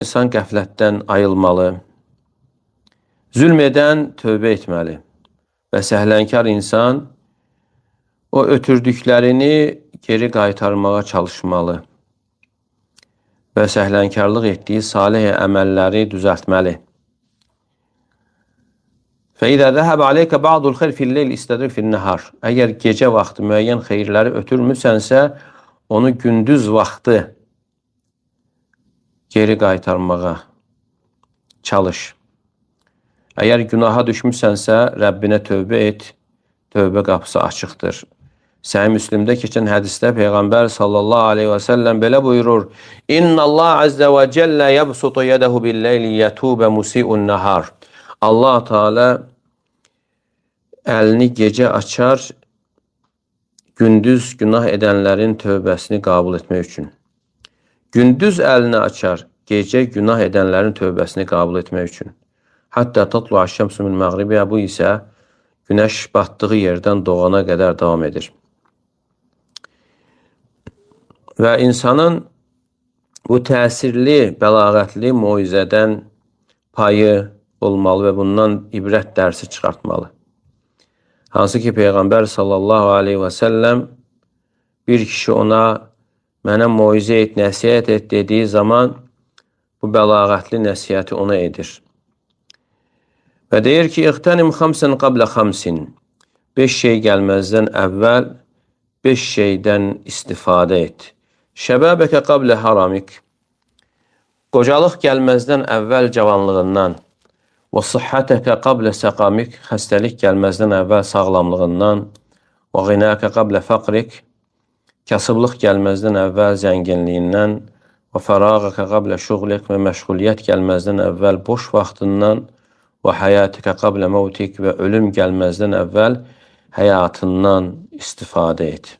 İnsan qəflətdən ayılmalı. Zülm edən tövbə etməli. Və səhlənkar insan o ötürdüklərini geri qaytarmağa çalışmalı və səhlənkarlıq etdiyi salih əməlləri düzəltməli. فَإِذَا ذَهَبَ عَلَيْكَ بَعْضُ الْخَيْرِ فِي اللَّيْلِ اسْتَدْرِكْ فِي النَّهَارِ. Əgər gecə vaxtı müəyyən xeyirləri ötürmüsənsə, onu gündüz vaxtı geri qaytarmağa çalış. Əgər günaha düşmüsənsə, Rəbbinə tövbə et, tövbə qapısı açıqdır. Səhih Müslimdə keçən hədisdə Peyğəmbər sallallahu aleyhi və səlləm belə buyurur: İnna Allah azze və cəllə yabsutu yədehu bil-leyli yetubə musi'un nahar. Allah Teala əlini gecə açar, gündüz günah edənlərin tövbəsini qəbul etmək üçün. Gündüz əlini açar, gecə günah edənlərin tövbəsini qəbul etmək üçün. Hətta tatlu'a şəmsu min məğribiha, bu isə günəş batdığı yerdən doğana qədər davam edir. Və insanın bu təsirli, bəlağətli moizədən payı olmalı və bundan ibrət dərsi çıxartmalı. Hansı ki, Peyğəmbər sallallahu aleyhi və səlləm bir kişi ona mənə moizə et, nəsihət et dediyi zaman bu bəlağətli nəsihəti ona edir. Və deyir ki, İğtənim xamsən qablə xamsin. 5 şey gəlməzdən əvvəl 5 şeydən istifadə et. Şəbəbəkə qablə haramik. Qocalıq gəlməzdən əvvəl cavanlığından. Və sıhhətəkə qablə səqamik. Xəstəlik gəlməzdən əvvəl sağlamlığından. Və qinəkə qablə fəqrik. Kasıblıq gəlməzdən əvvəl zənginliyindən. Və fərağəkə qablə şuğlik. Və məşğuliyyət gəlməzdən əvvəl boş vaxtından. Və həyətikə qablə məvtik. Və ölüm gəlməzdən əvvəl həyatından istifadə et.